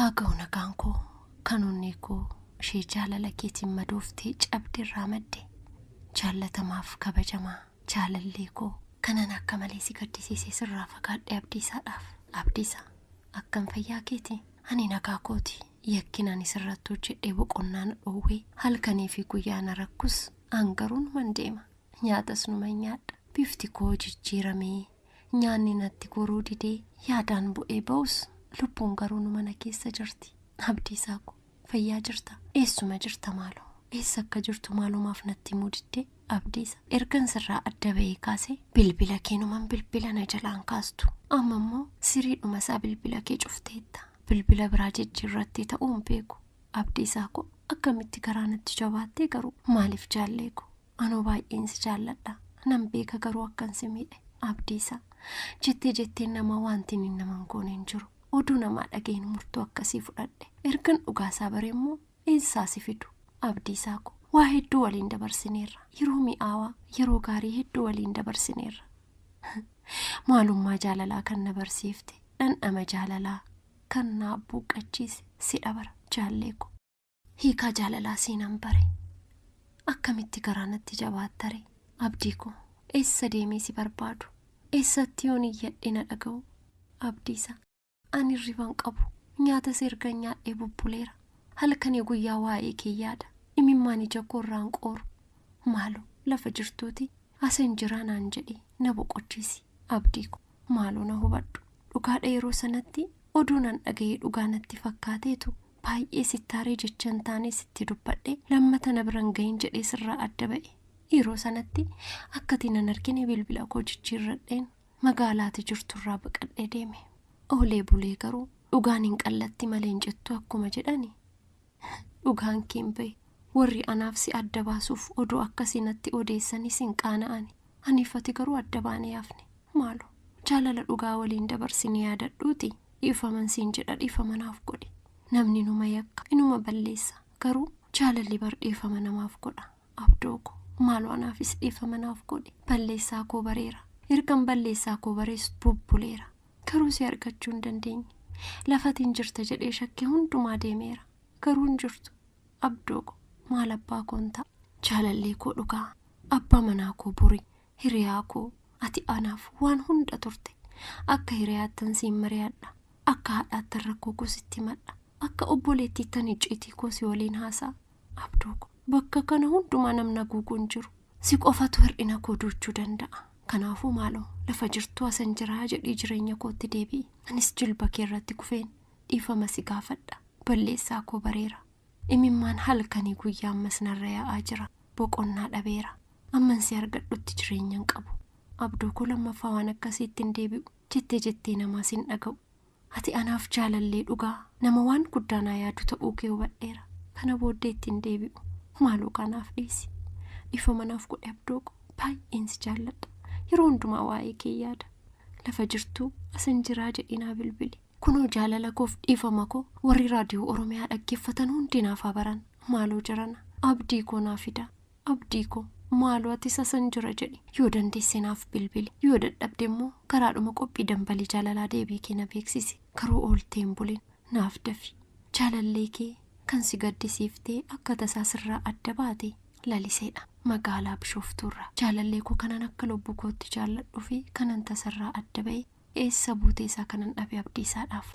Haa ga'u nagaan koo kan onnee koo ishee jaalala keetiin madooftee cabde irraa madde. Jaallatamaaf kabajamaa jaalallee koo kanan akka malee si gaddisiisee sirraa fagaadhe Abdiisaadhaaf. Abdiisaa akkam fayyaa keeti? Ani nagaa kooti. Yakkin ani sirratti hojjedhee boqonnaa na dhoowwee halkanii fi guyyaa na rakkus an garuu numan deema. Nyaatas numan nyaadha. Bifti koo jijjiiramee nyaanni natti goruu didee yaadaan bu'ee ba'us lubbuun garuu numa na keessa jirti. Abdiisaa koo fayyaa jirta? Eessuma jirta maaloo? Eessa akka jirtu maalumaaf natti himuu didde? Abdiisa ergan sirraa adda ba'ee kaasee bilbila kee numan bilbila na jalaan kaastu. Amma immoo siriidhuma isaa bilbila kee cufteetta. Bilbila biraa jijjiirrattee ta'uu hin beeku. Abdiisaa koo akkamitti garaa natti jabaattee garuu maaliif jaallee koo? Anoo baay'een si jaalladha. Nan beeka garuu akkan si miidhe. Abdiisaa jettee jetteen namaa wanti inni nama hin goone hin jiru. Oduu namaa dhageen murtoo akkasii fudhadhe. Ergan dhugaasaa bare immoo eessaa si fidu? Abdiisaa koo waa hedduu waliin dabarsineerra. Yeroo mi'aawaa, yeroo gaarii hedduu waliin dabarsineerra. Maalummaa jaalalaa kan na barsiifte, dhandhama jaalalaa kan na abbuuqqachiise si dhabara jaallee koo. Hiikaa jaalalaa siinan bare. Akkamitti garaa natti jabaattare? Abdii koo eessa deemee si barbaadu? Eessatti yoon iyyadhe na dhaga'u? Abdiisa ani hirriba hin qabu. Nyaatas ergan nyaadhee bubbuleera. Halkanii guyyaa waa'ee kee yaada. Imimmaan ija koo irraa hin qooru. Maaloo lafa jirtuuti asan jiraa naan jedhii na boqochiisi. Abdii koo maaloo na hubadhu. Dhugaadha yeroo sanatti oduu nan dhaga'ee dhugaa natti fakkaateetu baay'ee sittaaree jecha hin taane sitti dubbadhe lammata na bira hin gahin jedhee sirraa adda ba'e. Yeroo sanatti akkati nan argine bilbila koo jijjiirradheen magaalaati jirturraa baqadhee deeme. Oolee bulee garuu dhugaan hin qallatti malee hin cittu akkuma jedhani dhugaan kee hin bahe. Warri anaaf si adda baasuuf oduu akkasii natti odeessanis hin qaana'ani. Aniif ati garuu adda baanee hafne. Maaloo jaalala dhugaa waliin dabarsine yaadadhuuti dhiifaman siin jedha dhiifama naaf godhi. Namni numa yakka inuma balleessa garuu jaalalli bar dhiifama namaaf godha. Abdoo koo maaloo anaafis dhiifama naaf godhi. Balleessaa koo bareera. Ergan balleessaa koo barees bubbuleera. Garuu si argachuu hin dandeenye. Lafatiin jirta jedhee shakke hundumaa deemeera. Garuu hin jirtu. Abdoo koo maal abbaa koon ta'a? Jaalallee koo dhugaa abbaa manaa koo borii hiriyaa koo ati anaaf waan hunda turte. Akka hiriyaattan siin mari'adha. Akka haadhaattan rakkoo koo sitti himadha. Akka obboleettiittan icciitii koo si waliin haasa'a. Abdoo koo bakka kana hundumaa namni haguugu hin jiru. Si qofatu hir'ina koo duuchuu danda'a. Kanaafuu maaloo lafa jirtuu asan jiraa jedhii jireenya kootti deebi'i. Anis jilba kee irratti kufeen dhiifama si gaafadha. Balleessaa koo bareera. Imimmaan halkanii guyyaa ammas narra yaa'aa jira. Boqonnaa dhabeera. Amman si argadhutti jireenya hin qabu. Abdoo koo lammaffaa waan akkasiitti hin deebi'u. Jettee jettee namaas hin dhaga'u. Ati anaaf jaalallee dhugaa nama waan guddaa naa yaadu ta'uu kee hubadheera. Kana booddee itti hin deebi'u. Maaloo kanaaf dhiisi. Dhiifama naaf godhi abdoo koo. Baay'een si jaalladha. Yeroo hundumaa waa'ee kee yaada. Lafa jirtuu asan jiraa jedhii naa bilbili. Kunoo jaalala koof dhiifama koo warri raadiyoo Oromiyaa dhaggeeffatan hundi naaf haa baran. Maaloo jarana abdii koo naa fidaa. Abdii koo maaloo atis asan jira jedhi. Yoo dandeesse naaf bilbili. Yoo dadhabde immoo karaadhuma qophii dambalii jaalalaa deebii kee na beeksisi. Garuu ooltee hin bulin. Naaf dafi. Jaalallee kee kan si gaddisiiftee akka tasaa sirraa adda baate Laliseedha. Magaalaa Bishooftuurraa. Jaalallee koo kanan akka lubbuu kootti jaalladhuu fi kanan tasarraa adda ba'e eessa buutee isaa kanan dhabe Abdiisaadhaaf.